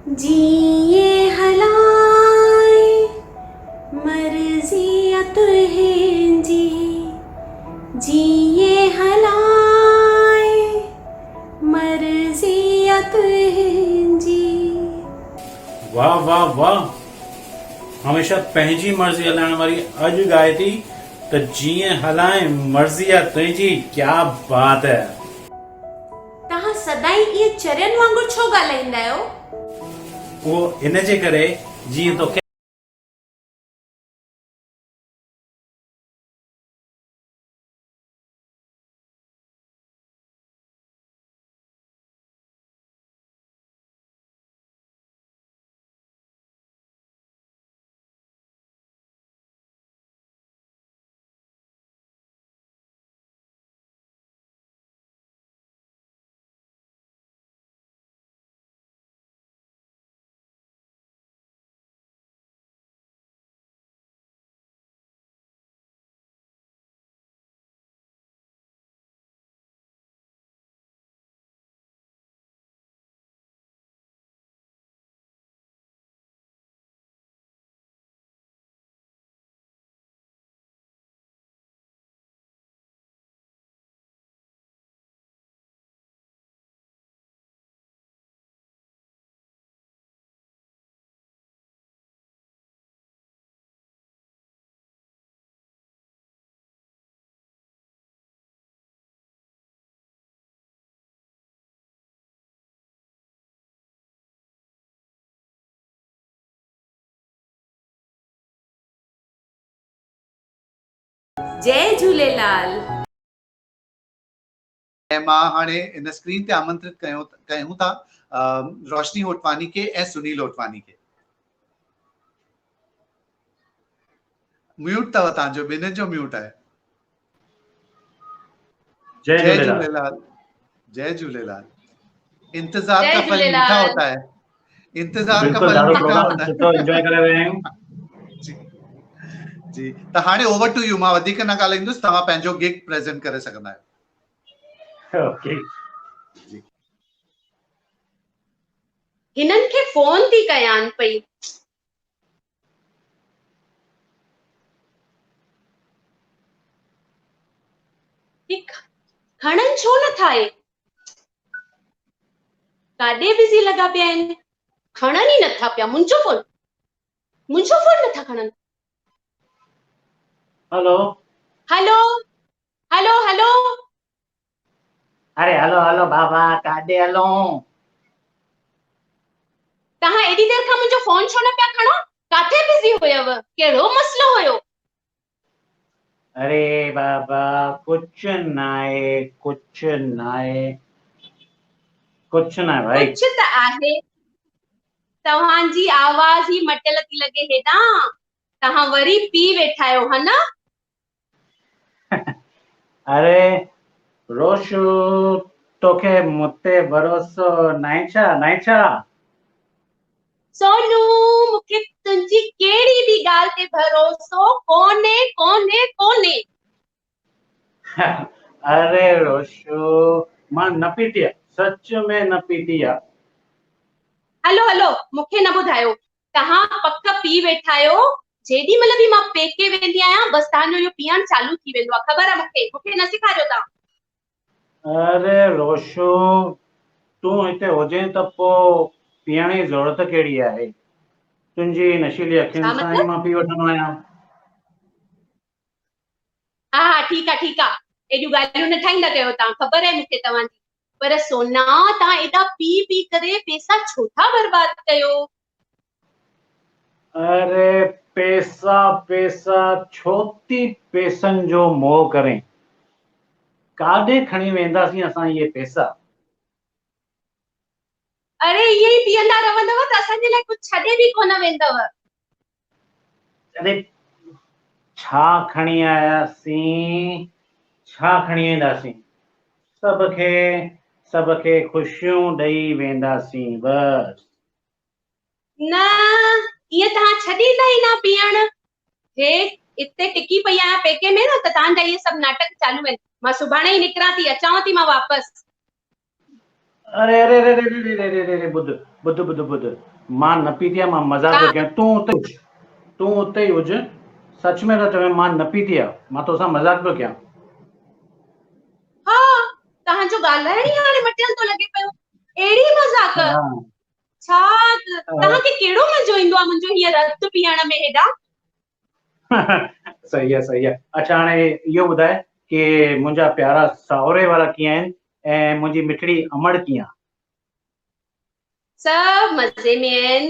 جيئن هلائي مرضي آ تنهنجي جيئن هلائي مرضي آ تنهنجي. واه واه واه هميشه پنهنجي مرضي هلائڻ واري اڄ ڳائي ٿي ته جيئن هلائين مرضي آ تنهنجي ڪيا بات هي. توهان سدائين ائين چرين وانگر ڇو ڳالهائيندا آهيو؟ اهو ان جي ڪري جيئن توکي. جئي جهوليلال. ۽ مان هاڻي ان اسڪرين تي آمنترت ڪيون ڪيون ٿا روشني هوٽواڻي کي ۽ سنيل هوٽواڻي کي. ميوٽ اٿو توهان جو ٻنهين جو ميوٽ آهي. جئي جئي جهوليلال. جهوليلال جئي جهوليلال انتظار جئي کا ڦل ميٺا جهوليلال. هوتا هي انتظار کا بلڪل ڦل ڏاڍو ميٺا پروگرام هوتا هي سٺو انجوائي ڪري رهيا آهيون. جي جي ته هاڻي اوور ٽو يو مان وڌيڪ نه ڳالهائيندس توهان پنهنجو گگ پريزنٽ ڪري سگهندا آهيو. اوڪي. جي. هنن کي فون ٿي ڪيان پئي. هي کڻن ڇو نٿا اهي؟ ڪاڏي بزي لڳا پيا آهن کڻن ئي نٿا پيا منهنجو فون منهنجو فون نٿا کڻن. هلو. هلو هلو هلو. اري هلو هلو بابا ڪاڏي هلون. توهان ايڏي دير کان منهنجو فون ڇو نه پيا کڻو؟ ڪاٿي بزي هيو؟ ڪهڙو مسئلو هيو؟ اري بابا ڪجهه ناهي ڪجهه ناهي ڪجهه ناهي ڀائي. ڪجهه ته آهي. توهان جي آواز ئي مٽيل ٿي لڳي هيڏانهن. توهان وري پي ويٺا آهيو ها نه؟ اري روشو توکي مون تي ڀروسو ناهي ڇا ناهي ڇا؟ سونو مون کي تنهنجي ڪهڙي به ڳالهه تي ڀروسو ڪونهي ڪونهي ڪونهي. اري روشو مان نه پيتي آ سچ ۾ نه پيتي آ. هلو هلو مون کي نه ٻڌايو توهان پڪ پي ويٺا آهيو، جيڏي مهل به مان پيڪي ويندي آهيان بس توهان جو اهو پيئڻ چالو ٿي ويندو آهي، خبر آهي مون کي، مون کي نه سيکاريو توهان. اري روشو، تون هتي هجين ته پوء پيئڻ جي ضرورت ڪهڙي آهي؟ تنهنجي نشيلي اکين ڇا سان ئي مطلب؟ مان پي وٺندو آهيان. ها ها ٺيڪ آ ٺيڪ آ، ايڏيون ڳالهيون نه ٺاهيندا ڪيو توهان، خبر آهي مون کي توهان جي. پر سونا، توهان ايڏا پي پي ڪري پيسا ڇو ٿا برباد ڪيو؟ اري پيسا پيسا ڇو ٿي پيسن جو موهه ڪرين؟ ڪاڏي کڻي وينداسين اسان اهي پيسا؟ اري ائين ئي پيئندا رهندؤ ته اسان جي لاء ڪجهه ڇڏي به ڪونه ويندؤ. اري ڇا کڻي آياسين، ڇا کڻي وينداسين؟ سڀ کي سڀ کي خوشيون ڏئي وينداسين بس. نه ائين توهان ڇڏيندا ئي نه پيئڻ. هي اتي ٽڪي پئي آهيان پيڪي ۾ نه ته توهان جا اهي سڀ ناٽڪ چالو آهن. مان سڀاڻي ئي نڪران ٿي، اچانو ٿي مان واپس. اري اري اري اري اري اري اري ٻڌ ٻڌ ٻڌ ٻڌ مان نه پيتي آ مان مذاق پيو ڪيان تون اتي هج تون اتي ئي هج سچ ۾ ٿو چوين مان نه پيتي آ مان توسان مذاق پيو ڪيان. ها توهان جو ڳالهائڻ ئي هاڻي مٽيل ٿو لڳي پيو اهڙي مذاق ڇا توهان کي ڪهڙو مزو ايندو آ منهنجو هيئن رت پيئڻ ۾ هيڏا. صحيح آ صحيح آ اڇا هاڻي اهو ٻڌاء ڪي منهنجا پيارا ساهوري وارا ڪيئن آهن ۽ منهنجي مٺڙي امڙ ڪيئن آ؟ سڀ مزي ۾ آهن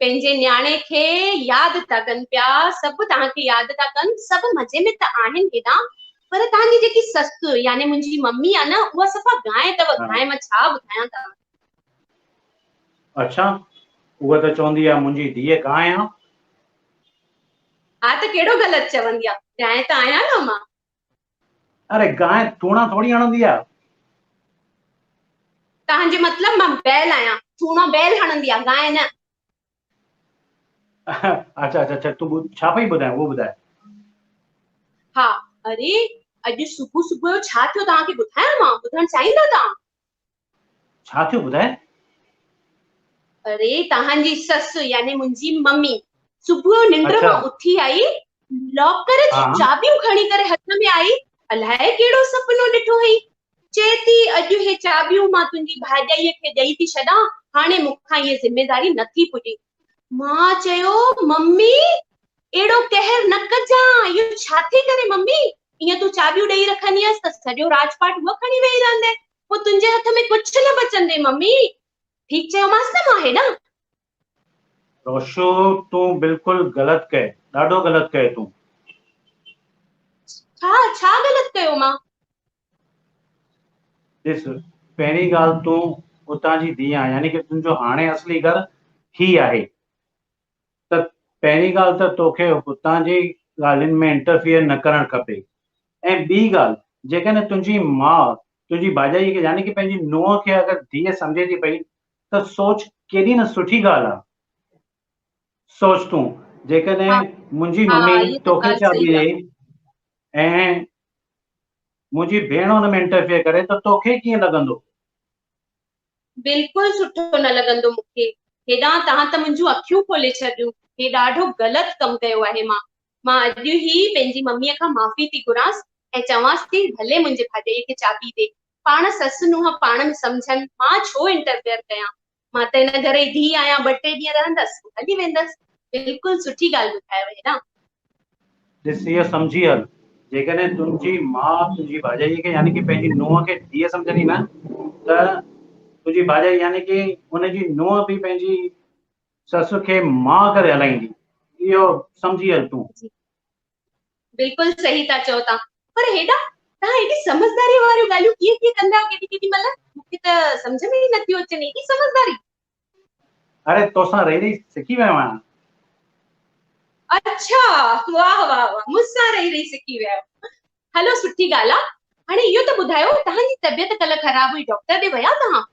پنهنجي نياڻي کي ياد ٿا ڪن پيا سڀ توهان کي ياد ٿا ڪن سڀ مزي ۾ ته آهن هيڏانهن پر توهان جي جيڪي سس يعني منهنجي ممي آ نه اها صفا گانء اٿو گانء مان ڇا ٻڌايان توهان کي. اڇا اها ته چوندي آ منهنجي ڌيء گانء آ. ها ته ڪهڙو غلط چوندي آ گانء ته آهيان نه مان. اري گانء ٿوڻا ٿوري هڻندي آ. توهان جو مطلب مان بيل آهيان ٿوڻا بيل هڻندي آ گانء نه. اڇا اڇا اڇا تون ڇا پئي ٻڌائين اهو ٻڌاء. ها اري اڄ صبح صبح جو ڇا ٿيو توهان کي ٻڌايان مان ٻڌڻ چاهيندا توهان. ڇا ٿيو ٻڌاء؟ اري توهان جي سس يعني منهنجي ممي صبح جو ننڊ مان اٿي آئي لاڪر جون چاٻيون کڻي ڪري هٿ ۾ آئي الائي ڪهڙو سپنو ڏٺو هئي چئي ٿي اڄ هي چاٻيون مان تنهنجي ڀاڄائيء کي ڏئي ٿي ڇڏان هاڻي مون کان هيء ذميداري نٿي پڄي مان چيو ممي اهڙو قهر نه ڪجان اهو ڇا ٿي ڪري ممي ائين تون چاٻيون ڏئي رکندينس ته سڄو راڄ پاٽ هوء کڻي ويهي رهندي پوء تنهنجي هٿ ۾ ڪجهه نه بچندي ممي. ٺيڪ چيومانس نه مان هيڏانهن. روشو تون بلڪل غلط ڪئي ڏاڍو غلط ڪئي تون. ڇا ڇا غلط ڪيو مان؟ ڏس پهرين ڳالهه تون اتان جي ڌيء آهين يعني ڪه تنهنجو هاڻي اصلي گهر هي آهي ته پهرين ڳالهه ته توکي هتان جي ڳالهين ۾ انٽرفيئر نه ڪرڻ کپي ۽ ٻي ڳالهه جيڪڏهن تنهنجي ماء تنهنجي ڀاڄائيء کي يعني ڪه پنهنجي نونهن کي اگر ڌيء سمجهي ٿي پئي ته سوچ ڪيڏي نه سٺي ڳالهه آ. سوچ تون جيڪڏهن منهنجي ممي توکي چاٻي ڏئي ۽ منهنجي ڀيڻ ان ۾ انٽرفيئر ڪري ته توکي ڪيئن لڳندو؟ بلڪل سٺو نه لڳندو مون کي. هيڏانهن توهان ته منهنجون اکيون کولي ڇڏيون. هي ڏاڍو غلط ڪم ڪيو آهي مان. مان اڄ ئي پنهنجي مميء کان معافي ٿي گهرانس ۽ چوانس ٿي ڀلي منهنجي ڀاڄائيء کي چاٻي ڏي. پاڻ سس نونهن پاڻ ۾ سمجهن، مان ڇو انٽرفيئر ڪيان. مان ته هن گهر جي ڌيء آهيان، ٻه ٽي ڏينهن رهندس پوء هلي ويندس. بلڪل سٺي ڳالهه ٻڌايو هيڏانهن. ڏس اهو سمجهي هل، جيڪڏهن تنهنجي ماء تنهنجي ڀاڄائيء کي يعني ڪه پنهنجي نونهن کي ڌيء سمجهندي نه ته تنهنجي ڀاڄائي يعني ڪه ان جي نونهن به پنهنجي سس کي ماء ڪري هلائيندي. اهو سمجهي هل تون. جي بلڪل صحيح ٿا چئو توهان پر هيڏا توهان ايڏي سمجهداري واريون ڳالهيون ڪيئن ڪيئن ڪندا آهيو ڪيڏي ڪيڏي مهل مون کي ته سمجهه ۾ ئي نٿيون اچن ايڏي سمجهداري. اري توسان رهي رهي سکي ويو آهيان. اڇا واهه واهه واهه مون سان رهي رهي سکي ويا آهيو هلو سٺي ڳالهه آ هاڻي اهو ته ٻڌايو توهان جي طبيعت ڪلهه خراب هئي ڊاڪٽر ڏي ويا توهان؟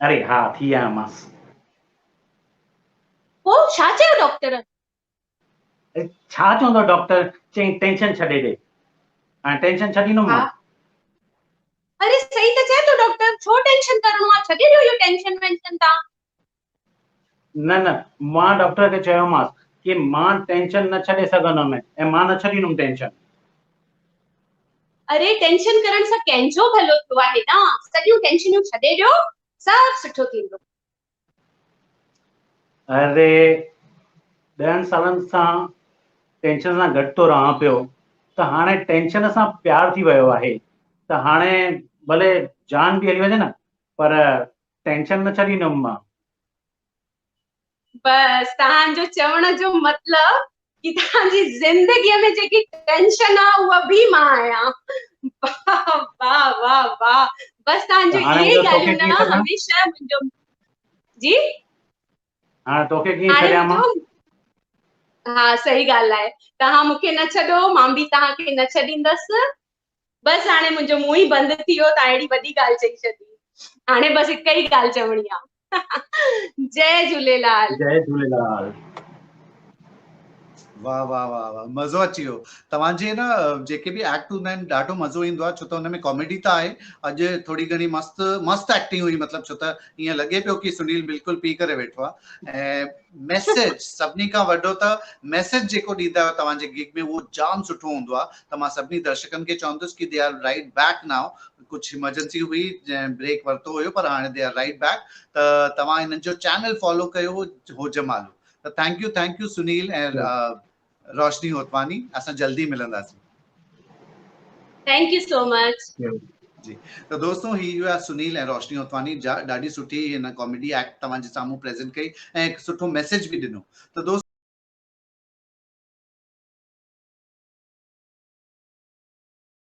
اري ها ٿي آيومانس. پوء ڇا چيو ڊاڪٽر؟ ڇا چوندو ڊاڪٽر چئين ٽينشن ڇڏي ڏي. هاڻي ٽينشن ڇڏيندم مان. اري صحيح ته چئي ٿو ڊاڪٽر ڇو ٽينشن ڪرڻو آ ڇڏي ڏيو اهو ٽينشن وينشن تان. نه نه مان ڊاڪٽر کي چيومانس ڪي مان ٽينشن نه ڇڏي سگهندم ۽ مان نه ڇڏيندم ٽينشن. اري ٽينشن ڪرڻ سان ڪنهن جو ڀلو ٿيو آهي نه سڄيون ٽينشنيون ڇڏي ڏيو سڀ سٺو ٿيندو. اري ڏهن سالن سان ٽينشن سان گڏ ٿو رهان پيو ته هاڻي ٽينشن سان پيار ٿي ويو آهي ته هاڻي ڀلي جان به هلي وڃي نه پر ٽينشن نه ڇڏيندم مان. بس توهان جو چوڻ جو مطلب ڪي توهان جي زندگي ۾ جيڪي ٽينشن آ اها به مان آهيان. واهه واهه واهه واهه بس توهان جو اهي ئي ڳالهيون نه هميشه منهنجو جي هاڻي توکي ڪيئن ڇڏيان مان؟ ها صحيح ڳالهه آهي توهان مون کي نه ڇڏو مان به توهان کي نه ڇڏيندس. بس هاڻي منهنجو منهن ئي بند ٿي ويو توهان اهڙي وڏي ڳالهه چئي ڇڏي. هاڻي بس هڪ ئي ڳالهه چوڻي آ. جئي جهوليلال. جئي جهوليلال. واه واه واه واه مزو اچي ويو توهان جي نه جيڪي به ايڪٽ هوندا آهن ڏاڍو مزو ايندو آهي ڇو ته ان ۾ ڪاميڊي ته آهي اڄ ٿوري گهڻي مست مست ايڪٽنگ هئي مطلب ڇو ته ائين لڳي پيو ڪي سنيل بلڪل پي ڪري ويٺو آهي ۽ ميسج سڀني کان وڏو ته ميسج جيڪو ڏيندا آهيو توهان جي گگ ۾ اهو جام سٺو هوندو آهي ته مان سڀني درشڪن کي چوندس ڪي they are right back now ڪجهه ايمرجنسي هئي جنهن بريڪ ورتو هيو پر هاڻي they are right back ته توهان هنن جو چينل فالو ڪيو هو جمالو ته thank you thank you Sunil ۽ Roshni Hotwani اسان جلدي ملنداسين. Thank you so much. جي ته دوستو هي هيا سنيل ۽ روشني هوتواني جا ڏاڍي سٺي هن ڪاميڊي ايڪٽ توهان جي سامهون پريزنٽ ڪئي ۽ هڪ سٺو ميسيج به ڏنو ته دوستو.